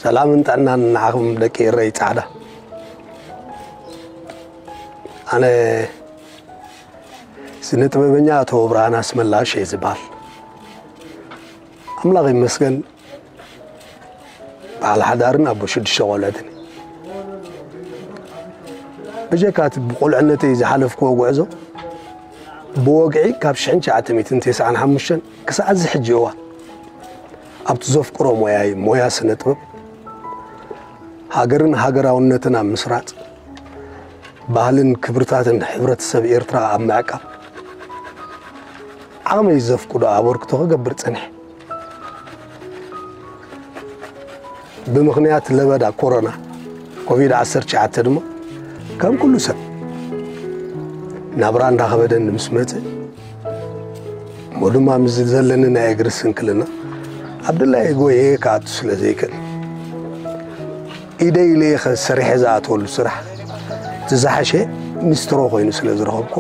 ሰላምን ጥዕናን ንዓኹም ደቂ ኤረይ ጻዕዳ። ኣነ ስነ ጥበበኛ ኣቶ ብርሃን ኣስመላሽ እየ ዝበሃል። ኣምላኽ ይመስገን፣ በዓል ሓዳርን ኣቦ ሽዱሽተ ቆልዑትን። ብጀካ እቲ ብቁልዕነተይ ዝሓለፍክዎ ጉዕዞ፣ ብወግዒ ካብ ሽሕን ትሽዓተ ሚእትን ተስዓን ሓሙሽተን ክሳዕ እዚ ሕጂ እዋን ኣብቲ ዘፍቅሮ ሞያይ፣ ሞያ ስነ ጥበብ፣ ሃገርን ሃገራውነትን ኣብ ምስራጽ፣ ባህልን ክብርታትን ሕብረተሰብ ኤርትራ ኣብ ምዕቃብ፣ ዓቕመይ ዘፍቅዶ ኣበርክቶ ክገብር ጸኒሐ። ብምኽንያት ለበዳ ኮሮና ኮቪድ ዓሰርተ ትሽዓተ ድማ፣ ከም ኩሉ ሰብ፣ ናብራ እንዳኸበደኒ ምስ መጸ፣ እሞ ድማ ምስ ዘለኒ ናይ እግሪ ስንክልና፣ ኣብ ድላየ ጎየ ክኣቱ ስለ ዘይክእል፣ ኢደይ ኢለየ ኸ ሰሪሐ ዝኣትወሉ ስራሕ፣ እቲ ዝሓሸ ኒስትሮ ኮይኑ ስለ ዝረኸብኩ፣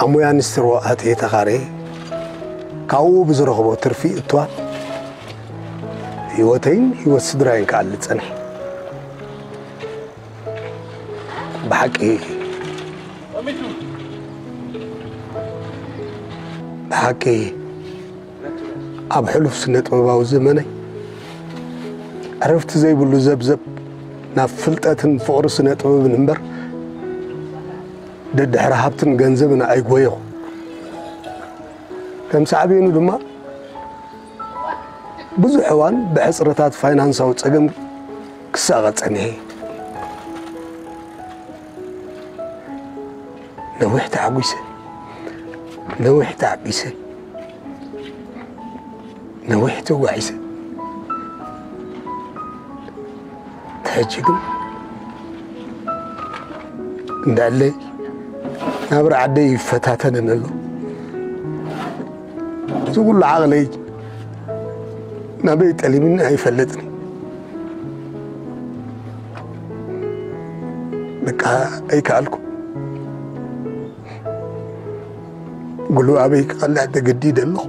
ኣብ ሞያ ኒስትሮ ኣትየ ተኻርየ፣ ካብኡ ብዝረኽቦ ትርፊ እትዋን፣ ህይወተይን ህይወት ስድራይን ክኣሊ ጸኒሐ። ብሓቂ፣ ብሓቂ፣ ኣብ ሕሉፍ ስነ ጥበባዊ ዘመነይ፣ ዕረፍቲ ዘይብሉ ዘብዘብ ናብ ፍልጠትን ፍቕሪ ስነ ጥበብን እምበር፣ ደድሕሪ ሃብትን ገንዘብን ኣይጎየኹ። ከም ሳዕቤኑ ድማ፣ ብዙሕ እዋን ብሕጽረታት ፋይናንሳዊ ጸገም ክሳቐ ጸኒሐ። ነዊሕ ተዓጒሰ፣ ነዊሕ ተዓቢሰ፣ ነዊሕ ተጓዒሰ። ሕጂ ግን እንዳለ ናብራ ዓደይ ይፈታተነን ኣሎ። እዚ ኩሉ ዓቕለይ ናበይ ጠሊምኒ ኣይፈልጥን። በቃ ኣይከኣልኩ። ጉልባበይ ክቐልዕ ተገዲደ ኣለኹ።